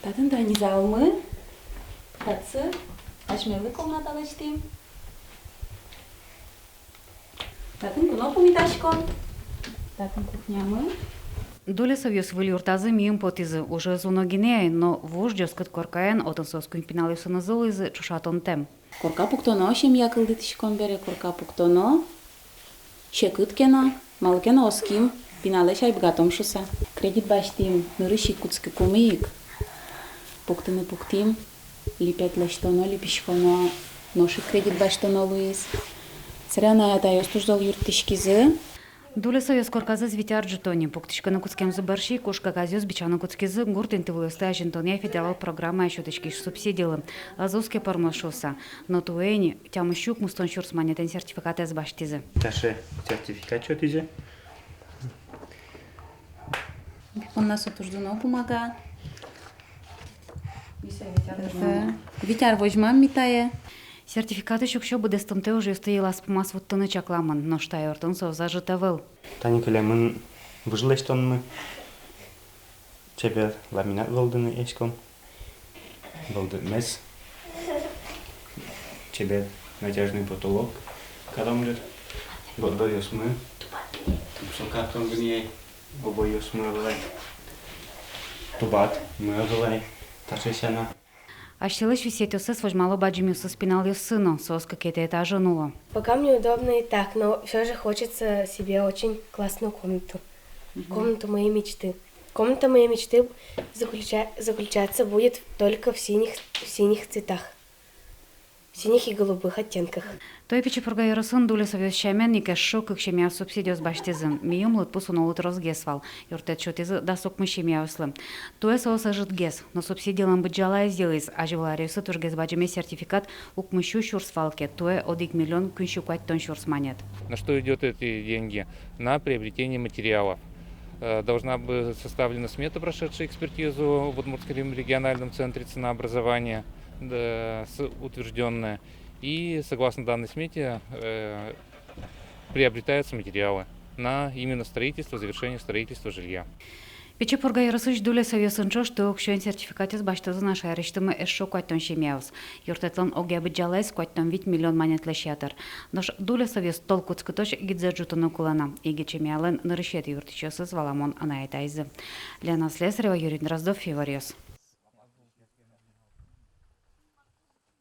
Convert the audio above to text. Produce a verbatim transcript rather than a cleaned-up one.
Татын тани залмы, татчы асьмелы комната лэсьтӥм. Татын куно пумитаськон, татын кухнямы. Дулесовъёс выль юртазы миым потӥзы, ужез уно гинэ ай, но вуж ӟоскыт коркаен, отын соос куинь пиналъёсынызы луизы, ӵошатонтэм. Корка пуктоно, семья кылдытӥськом бере, корка пуктоно, секыт ке но, малы ке но оским, пиналэсь ай быгатом шуыса. Кредит басьтӥм, нырысь ик кутскыкумы ик. Пуктыны пуктӥм, липет лэсьтоно, липиськоно, нош ик кредит басьтоно луиз. Собере анай-атайёс туж зол юрттӥськизы. Дулесовъёс корказэс вить ар ӝуто ни. Пуктӥськыны кутскемзы бӧрсьы ик уж кагазъёс бичаны кутскизы гурт интывылъёсты азинтонъя федерал программая сётӥськись субсидилы. Ӧз уске пӧрмоз шуыса. Но туэ ини тямыссю укмыстон сюрс манетэн сертификатэз басьтӥзы. Таӵе сертификат сётӥзы. Понна со туж дуно бумага. Вить ар возьмам ми тае. Сертификатысь уксё быдэстымтэ ужъёсты йылаз-пумаз вуттыны чакламын, нош та юртын со ӧз ӝыт ӧвӧл. Тани кылемын выж лэсьтонмы, чебер ламинат вӧлдыны эском, вӧлдытмес, чебер натяжный потолок каром дыр, борддоръёсмы, тупсо картон гинэ ай, обойёсмы ӧвӧл ай, тубатмы ӧвӧл ай, таӵе сяна. Асьсэлэсь висъетъёссэс возьмало бадӟымъёсыз пиналъёссы но, соос кыкетӥ этажын уло. Пока мне удобно и так, но всё же хочется себе очень классную комнату. Мгм. Комнату моей мечты. Комната моей мечты заключа-, заключаться будет только в синих, в синих цветах. В синих и голубых оттенках. Туэ Пичи Пурга ёросын Дулесовъёс сямен ик эшшо кык семья субсидиос басьтӥзы. Миым лыдпус уно улы тросгес вал. Юрттэт сётӥзы дас укмыс семьяослы. Туэ соос ӧжытгес, но субсидилэн быдӟалаез йылӥз. Азьвыл аръёсы тужгес бадӟымесь сертификат укмыссю сюрс вал ке, туэ одӥг миллион куиньсю куатьтон сюрс манет. На что идёт эти деньги? На приобретение материалов. Э, должна быть составлена смета, прошедшая экспертизу в Удмуртском региональном центре ценообразования, да, с-, утверждённая. И согласно данной смете, э, приобретаются материалы на именно строительство, завершение строительства жилья. Пичи Пурга ёросысь Дулесовъёсын ӵош туэ уксёен сертификатъёс басьтозы на шаерысьтымы эшшо куатьтон семьяос. Юрттэтлэн огъя быдӟалаез куатьтон вить миллион манетлэсь ятыр. Нош Дулесовъёс тол кутскытозь гидзэ ӝутыны кулэ на. Егит семьялэн нырысетӥ юрттӥсьёсыз валамон анай-атайзы. Лена Слесарева, Юрий Дроздов, «Иворъёс».